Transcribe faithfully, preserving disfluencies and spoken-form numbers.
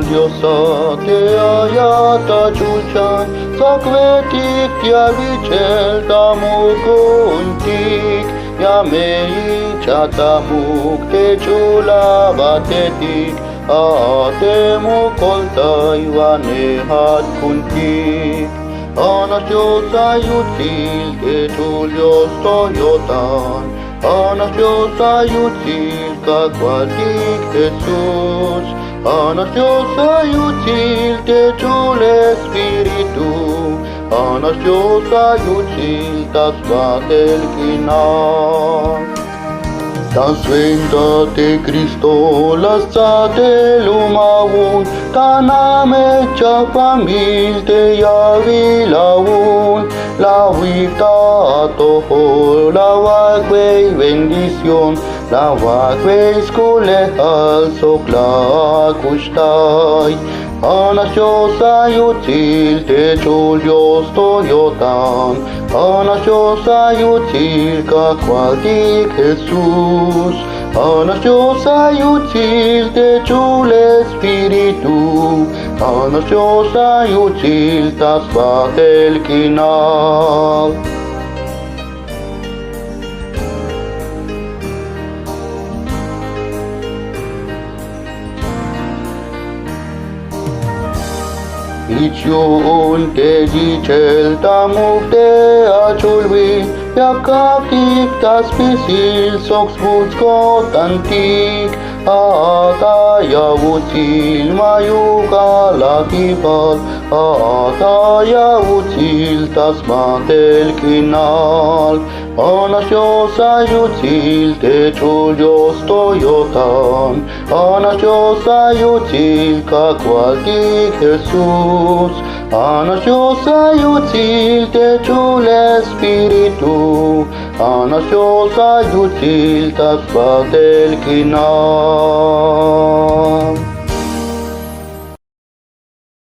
Diosa, te ayat ta ch'ulchan, tsakbetik te awichel ta muk'u'untik, ya me ich'a ta muk' te ch'ul abatetik, a te muk' koltaywanej ja'at ku'untik. Anax Dios ay yutsil te ch'ul Dios to yo'tan. Anax Dios ay yutsil Kajwaltik Jesús. Anax Dios ay yutsil te ch'ul Espíritu. Anax Dios ay yutsil ta sbajtel k'inal. Ta swenta te Cristo la stsat'el umawun, ta namech chajpamil te ya awilawun, la awik ta atojol, la awak'bey bendición, la awak'bey skulejal sok la akuxtay. Anax Dios ay yutsil te ch'ul Dios to yo'tan. Anax Dios ay yutsil Kajwaltik Jesús. Anax Dios ay yutsil te ch'ul Espíritu. Anax Dios ay yutsil ta sbajtel k'inal. Jich yu'un te yich'el ta muk' te ach'ulbil, ya kajtik ta spisil sok sbuts' ko'tantik. A'at ay awutsil, ma'yuk alajibal, a'at ay awutsil ta sbajtel k'inal. Anax Dios ay yutsil te ch'ul Dios to yo'tan. Anax Dios ay yutsil Kajwaltik Jesús. Anax Dios ay yutsil te ch'ul Espíritu. Anax Dios ay yutsil ta sbajtel k'inal.